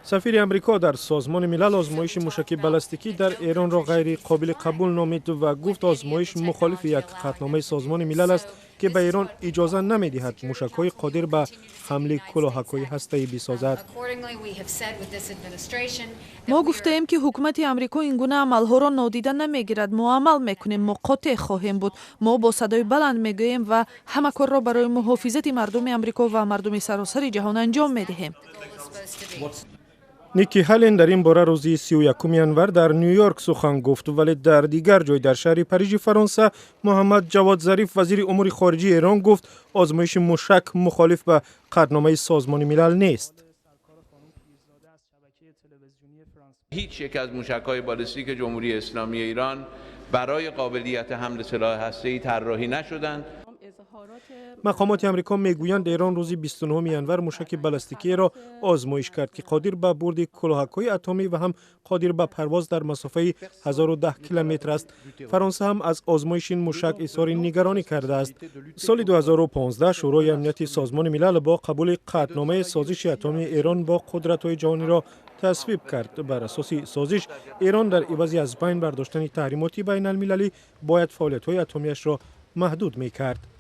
Сафири Амрико дар Созмони Милал озмоиши мушаки баллистикӣ дар Эронро ғайриқобили қабул номид ва гуфт, озмоиш мухолифи як қатъномаи Созмони Милал аст, ки ба Эрон иҷоза намедиҳад мушакҳои қодир ба ҳамли кӯлоҳакҳои ҳастаӣ бисозад. Мо гуфтаем, ки ҳукумати Амрико ин гуна амалҳоро нодида намегирад. Мо амал мекунем, мо қотеъ хоҳем буд. Мо бо садои баланд мегӯем ва ҳама корро барои муҳофизати мардуми Амрико ва мардуми саросари ҷаҳон анҷом медиҳем. Ники Ҳален дар ин бора рӯзи 31 январ дар Ню Йорк сухан гуфт, вале дар дигар ҷой, дар шаҳри Парижи Фаронса, Муҳаммад Ҷавод Зариф, вазири умури хориҷии Эрон, гуфт, озмоиши мушак мухолиф ба қатъномаи Созмони Милал нест. هیچ یک از موشک‌های بالستیک جمهوری اسلامی ایران برای قابلیت حمل سلاح هسته‌ای طراحی نشدند. Мақомоти Амрико мегӯянд, Эрон рӯзи 29 январ мушаки баллистикиеро озмоиш кард, ки қодир ба бурди кӯлоҳакҳои атомӣ ва ҳам қодир ба парвоз дар масофаи 1010 километр аст. Фаронса ҳам аз озмоиши ин мушак изҳори нигаронӣ кардааст. Соли 2015 Шӯрои Амнияти Созмони Милал бо қабули қатъномаи созиши атомии Эрон бо қудратҳои ҷаҳониро тасвиб кард. Бар асоси созиш, Эрон дар ивази аз байн бардоштани таҳримоти байналмилалӣ бояд фаъолиятҳои атомиашро маҳдуд мекард.